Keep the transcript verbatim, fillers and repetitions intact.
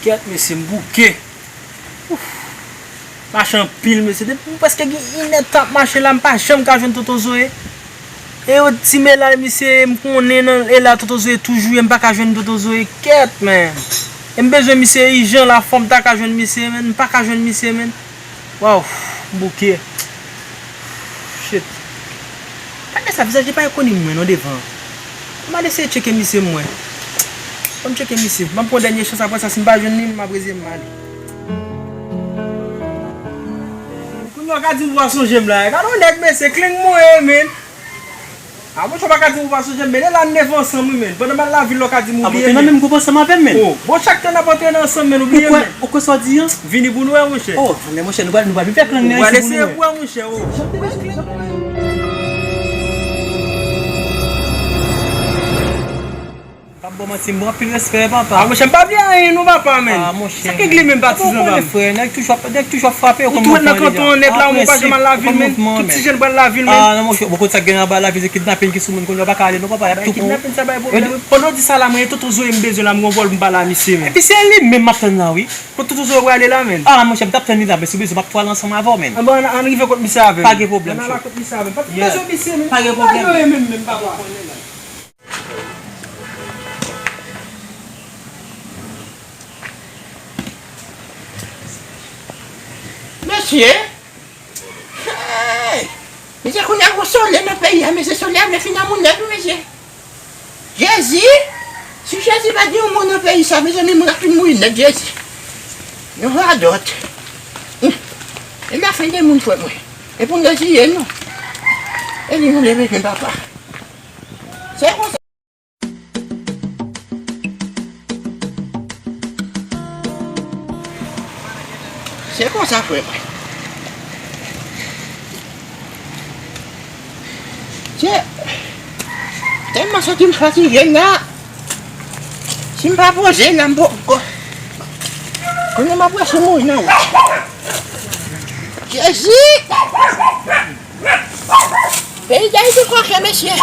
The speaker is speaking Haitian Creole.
Kèt, mesye, m bouke. Ouf. Mache anpil, mesye. Depi m prèske gen inèdtan ap mache la, m pa janm ka jwenn Tonton Zoe. E yo di m e la misye ye, m konnen nan, e la Tonton Zoe toujou ye, m pa ka jwenn Tonton Zoe. Kèt, men. E m bezwen misye ijan la, fò m ta ka jwenn misye, men. M pa ka jwenn misye, men. Waw, m bouke. Shit. Gade sa, vizaj li pa rekonèt mwen non devan. M al eseye tcheke misye m wè. Ban m tcheke misye. Ban m pran dènye chans, apre sa, si m pa jwenn li, m ap rezeye m, m ale. Kounye a w ka di m w pa sonje m la. Gade yon nèg, mesye, kling mwen ye, men. A, monchè, w pa ka di m ou pa sonje m, men e la n leve ansanm, wi, men. Pandan m al lavil la, w ka di m ou bliye m, men. Ap antre nan menm gwoup ansanm avè m, men. O, bon, chak tan n ap antre nan ansanm, men, ou bliye m, men. Ou kwè sa w di an? Vini pou nou wè, monchè. O, men monchè, nou pral, nou pral vin fè klang nan isit pou nou wè. Ou pral eseye pou wè, monchè, o. P ap ba w manti, m ba w anpil respè, papa. A, monchè, m pa bliye anyen non, papa, men. A, monchè. Sa k regle menm, patizan pa m? Frè, nèg toujou ap, nèg toujou ap frape yo. Ou tou ret nan kanton an nèt la, ou pa janm al lavil, men. Tout ti jèn pral lavil, men. A, non, monchè, bon, kote sa k gen anba lavil, se kidnapin ki sou moun, kounye a w pa ka ale non, papa, y ap tou pran w. Kidnapin sa bay pwoblèm. Pandan w di sa la, mwen, e Tonton Zoe m bezwen la, m gen yon vòl m pale a misye, men. Epi se li menm m ap tann la, wi. Kot Tonton Zoe prale la, men? A, monchè, m t ap tann li la, men si w bezwen, m ap tou al ansanm avè w, men. Anben, ann, ann rive kot misye avè m. Pa gen pwoblèm, chè. Ann al kot misye avè m. Pa bezwen misye, men. Pa gen pwoblèm. Tonton Zoe menm, menm, papa. Mesye! Hey! Mesye, kounye a gwo solèy nan peyi a, mesye, solèy a vle fin nan moun nèt, wi, mesye. Jezi! Si Jezi pa gen yon mo nan peyi sa, mezanmi, moun ap fin mouri nèt, Jezi. Yon radòt. Hum. E lafen de moun, frè mwen. E pou n reziye nou. E li nou leve men papa. Se konsa. Se konsa, frè mwen. Se tèlman santi m fatige la. Si m pa poze la, m poko. Kounye a m ap resi mouri nan wout. Jezi! Peyi Dayiti koke, mesye.